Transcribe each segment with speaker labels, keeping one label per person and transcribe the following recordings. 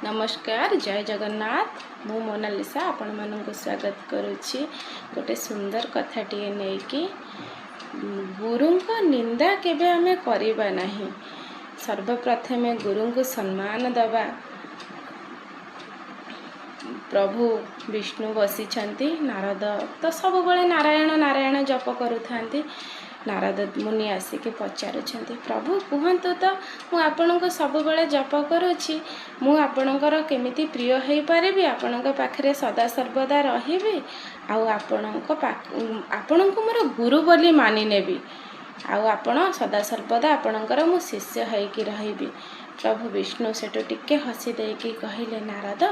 Speaker 1: ନମସ୍କାର, ଜୟ ଜଗନ୍ନାଥ। ମୁଁ ମୋନାଲିସା ଆପଣମାନଙ୍କୁ ସ୍ୱାଗତ କରୁଛି ଗୋଟେ ସୁନ୍ଦର କଥାଟିଏ ନେଇକି। ଗୁରୁଙ୍କ ନିନ୍ଦା କେବେ ଆମେ କରିବା ନାହିଁ। ସର୍ବପ୍ରଥମେ ଗୁରୁଙ୍କୁ ସମ୍ମାନ ଦେବା। ପ୍ରଭୁ ବିଷ୍ଣୁ ବସିଛନ୍ତି। ନାରଦ ତ ସବୁବେଳେ ନାରାୟଣ ନାରାୟଣ ଜପ କରୁଥାନ୍ତି। ନାରଦ ମୁନି ଆସିକି ପଚାରୁଛନ୍ତି, "ପ୍ରଭୁ, କୁହନ୍ତୁ ତ, ମୁଁ ଆପଣଙ୍କୁ ସବୁବେଳେ ଜପ କରୁଛି, ମୁଁ ଆପଣଙ୍କର କେମିତି ପ୍ରିୟ ହେଇପାରିବି, ଆପଣଙ୍କ ପାଖରେ ସଦା ସର୍ବଦା ରହିବି ଆଉ ଆପଣଙ୍କୁ ମୋର ଗୁରୁ ବୋଲି ମାନିନେବି ଆଉ ଆପଣ ସଦା ସର୍ବଦା ଆପଣଙ୍କର ମୁଁ ଶିଷ୍ୟ ହେଇକି ରହିବି?" ପ୍ରଭୁ ବିଷ୍ଣୁ ସେଠୁ ଟିକେ ହସି ଦେଇକି କହିଲେ, "ନାରଦ,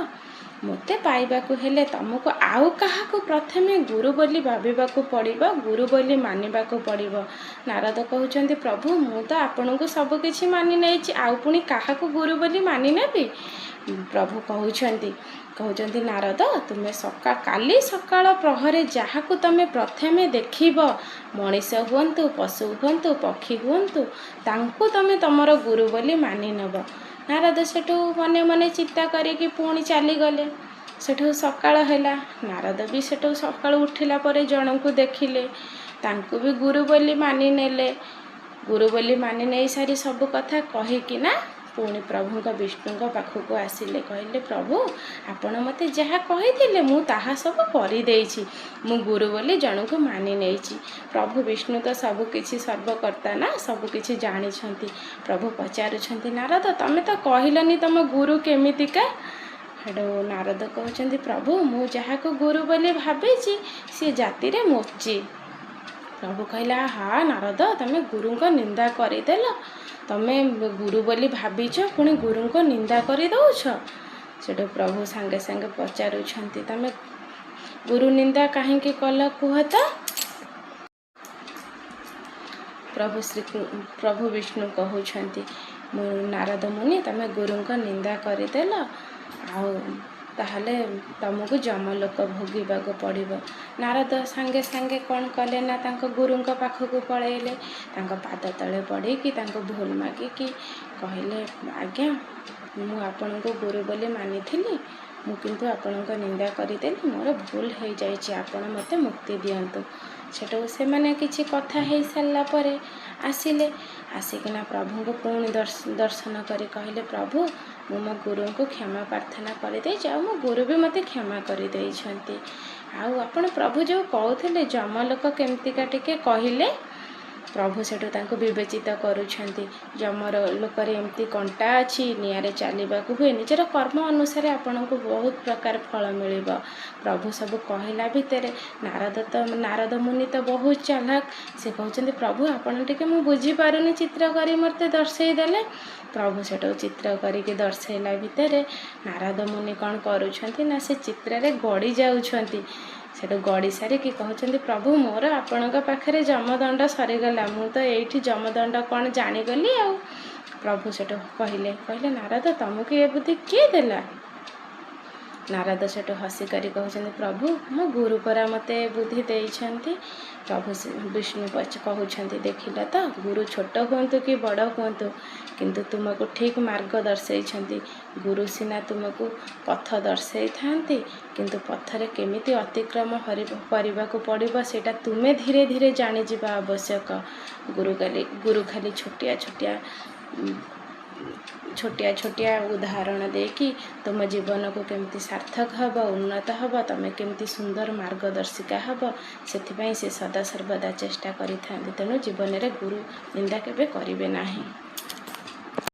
Speaker 1: ମୋତେ ପାଇବାକୁ ହେଲେ ତମକୁ ଆଉ କାହାକୁ ପ୍ରଥମେ ଗୁରୁ ବୋଲି ଭାବିବାକୁ ପଡ଼ିବ, ଗୁରୁ ବୋଲି ମାନିବାକୁ ପଡ଼ିବ।" ନାରଦ କହୁଛନ୍ତି, "ପ୍ରଭୁ, ମୁଁ ତ ଆପଣଙ୍କୁ ସବୁକିଛି ମାନି ନେଇଛି, ଆଉ ପୁଣି କାହାକୁ ଗୁରୁ ବୋଲି ମାନିନେବି?" ପ୍ରଭୁ କହୁଛନ୍ତି, "ନାରଦ, ତୁମେ କାଲି ସକାଳ ପ୍ରହରେ ଯାହାକୁ ତମେ ପ୍ରଥମେ ଦେଖିବ, ମଣିଷ ହୁଅନ୍ତୁ, ପଶୁ ହୁଅନ୍ତୁ, ପକ୍ଷୀ ହୁଅନ୍ତୁ, ତାଙ୍କୁ ତମେ ତମର ଗୁରୁ ବୋଲି ମାନି ନେବ।" ନାରଦ ସେଠୁ ମନେ ମନେ ଚିନ୍ତା କରିକି ପୁଣି ଚାଲିଗଲେ। ସେଠୁ ସକାଳ ହେଲା। ନାରଦ ବି ସେଠୁ ସକାଳୁ ଉଠିଲା ପରେ ଜଣଙ୍କୁ ଦେଖିଲେ, ତାଙ୍କୁ ବି ଗୁରୁ ବୋଲି ମାନି ନେଲେ। ଗୁରୁ ବୋଲି ମାନି ନେଇ ସାରି ସବୁ କଥା କହିକିନା ପୁଣି ପ୍ରଭୁଙ୍କ ବିଷ୍ଣୁଙ୍କ ପାଖକୁ ଆସିଲେ। କହିଲେ, "ପ୍ରଭୁ, ଆପଣ ମୋତେ ଯାହା କହିଥିଲେ ମୁଁ ତାହା ସବୁ କରିଦେଇଛି। ମୁଁ ଗୁରୁ ବୋଲି ଜଣଙ୍କୁ ମାନି ନେଇଛି।" ପ୍ରଭୁ ବିଷ୍ଣୁ ତ ସବୁ କିଛି ସର୍ବକର୍ତ୍ତା ନା, ସବୁ କିଛି ଜାଣିଛନ୍ତି। ପ୍ରଭୁ ପଚାରୁଛନ୍ତି, "ନାରଦ, ତମେ ତ କହିଲନି ତମ ଗୁରୁ କେମିତିକା?" ହେଠୁ ନାରଦ କହୁଛନ୍ତି, "ପ୍ରଭୁ, ମୁଁ ଯାହାକୁ ଗୁରୁ ବୋଲି ଭାବିଛି ସିଏ ଜାତିରେ ମୋଚି।" ପ୍ରଭୁ କହିଲେ, "ହା ନାରଦ, ତମେ ଗୁରୁଙ୍କ ନିନ୍ଦା କରିଦେଲ। ତମେ ଗୁରୁ ବୋଲି ଭାବିଛ, ପୁଣି ଗୁରୁଙ୍କ ନିନ୍ଦା କରିଦେଉଛ।" ସେଠୁ ପ୍ରଭୁ ସାଙ୍ଗେ ସାଙ୍ଗେ ପଚାରୁଛନ୍ତି, "ତମେ ଗୁରୁ ନିନ୍ଦା କାହିଁକି କଲ, କୁହ ତ?" ପ୍ରଭୁ ବିଷ୍ଣୁ କହୁଛନ୍ତି, "ମୁଁ ନାରଦ ମୁନି, ତମେ ଗୁରୁଙ୍କ ନିନ୍ଦା କରିଦେଲ ଆଉ ତାହେଲେ ତମକୁ ଯମଲୋକ ଭୋଗିବାକୁ ପଡ଼ିବ।" ନାରଦ ସାଙ୍ଗେ ସାଙ୍ଗେ କ'ଣ କଲେ ନା ତାଙ୍କ ଗୁରୁଙ୍କ ପାଖକୁ ପଳେଇଲେ। ତାଙ୍କ ପାଦ ତଳେ ପଡ଼ିକି ତାଙ୍କୁ ଭୁଲ ମାଗିକି କହିଲେ, "ଆଜ୍ଞା, ମୁଁ ଆପଣଙ୍କୁ ଗୁରୁ ବୋଲି ମାନିଥିଲି, ମୁଁ କିନ୍ତୁ ଆପଣଙ୍କ ନିନ୍ଦା କରିଦେଲି, ମୋର ଭୁଲ ହେଇଯାଇଛି, ଆପଣ ମୋତେ ମୁକ୍ତି ଦିଅନ୍ତୁ।" ସେଠୁ ସେମାନେ କିଛି କଥା ହେଇସାରିଲା ପରେ ଆସିଲେ। ଆସିକିନା ପ୍ରଭୁଙ୍କୁ ପୁଣି ଦର୍ଶନ କରି କହିଲେ, "ପ୍ରଭୁ, ମୁଁ ମୋ ଗୁରୁଙ୍କୁ କ୍ଷମା ପ୍ରାର୍ଥନା କରିଦେଇଛି ଆଉ ମୋ ଗୁରୁ ବି ମୋତେ କ୍ଷମା କରିଦେଇଛନ୍ତି। ଆଉ ଆପଣ ପ୍ରଭୁ ଯେଉଁ କହୁଥିଲେ ଯମଲୋକ କେମିତିକା, ଟିକେ କହିଲେ?" ପ୍ରଭୁ ସେଠୁ ତାଙ୍କୁ ବିବେଚିତ କରୁଛନ୍ତି, ଯମର ଲୋକରେ ଏମିତି କଣ୍ଟା ଅଛି, ନିଆଁରେ ଚାଲିବାକୁ ହୁଏ, ନିଜର କର୍ମ ଅନୁସାରେ ଆପଣଙ୍କୁ ବହୁତ ପ୍ରକାର ଫଳ ମିଳିବ। ପ୍ରଭୁ ସବୁ କହିଲା ଭିତରେ ନାରଦ ମୁନି ତ ବହୁତ ଚାଲାକ। ସେ କହୁଛନ୍ତି, "ପ୍ରଭୁ, ଆପଣ ଟିକେ ମୁଁ ବୁଝିପାରୁନି, ଚିତ୍ର କରି ମୋତେ ଦର୍ଶେଇ ଦେଲେ।" ପ୍ରଭୁ ସେଠୁ ଚିତ୍ର କରିକି ଦର୍ଶେଇଲା ଭିତରେ ନାରଦ ମୁନି କ'ଣ କରୁଛନ୍ତି ନା ସେ ଚିତ୍ରରେ ଗଡ଼ି ଯାଉଛନ୍ତି। ସେଠୁ ଗଡ଼ି ସାରିକି କହୁଛନ୍ତି, "ପ୍ରଭୁ, ମୋର ଆପଣଙ୍କ ପାଖରେ ଯମଦଣ୍ଡ ସରିଗଲା। ମୁଁ ତ ଏଇଠି ଯମଦଣ୍ଡ କ'ଣ ଜାଣିଗଲି।" ଆଉ ପ୍ରଭୁ ସେଠୁ କହିଲେ, "ନାରଦ, ତମକୁ ଏ ବୁଦ୍ଧି କିଏ ଦେଲା?" ନାରଦ ସେଠୁ ହସି କରି କହୁଛନ୍ତି, "ପ୍ରଭୁ, ମୋ ଗୁରୁ ପରା ମୋତେ ଏ ବୁଦ୍ଧି ଦେଇଛନ୍ତି।" ପ୍ରଭୁ ବିଷ୍ଣୁ କହୁଛନ୍ତି, "ଦେଖିଲ ତ, ଗୁରୁ ଛୋଟ ହୁଅନ୍ତୁ କି ବଡ଼ ହୁଅନ୍ତୁ, କିନ୍ତୁ ତୁମକୁ ଠିକ୍ ମାର୍ଗ ଦର୍ଶେଇଛନ୍ତି। ଗୁରୁ ସିନା ତୁମକୁ ପଥ ଦର୍ଶେଇଥାନ୍ତି, କିନ୍ତୁ ପଥରେ କେମିତି ଅତିକ୍ରମ କରିବାକୁ ପଡ଼ିବ, ସେଇଟା ତୁମେ ଧୀରେ ଧୀରେ ଜାଣିଯିବା ଆବଶ୍ୟକ। ଗୁରୁ ଖାଲି ଛୋଟିଆ ଛୋଟିଆ ଉଦାହରଣ ଦେଇକି ତୁମ ଜୀବନକୁ କେମିତି ସାର୍ଥକ ହେବ, ଉନ୍ନତ ହେବ, ତୁମେ କେମିତି ସୁନ୍ଦର ମାର୍ଗଦର୍ଶିକା ହେବ, ସେଥିପାଇଁ ସେ ସଦା ସର୍ବଦା ଚେଷ୍ଟା କରିଥାନ୍ତି। ତେଣୁ ଜୀବନରେ ଗୁରୁ ନିନ୍ଦା କେବେ କରିବେ ନାହିଁ।"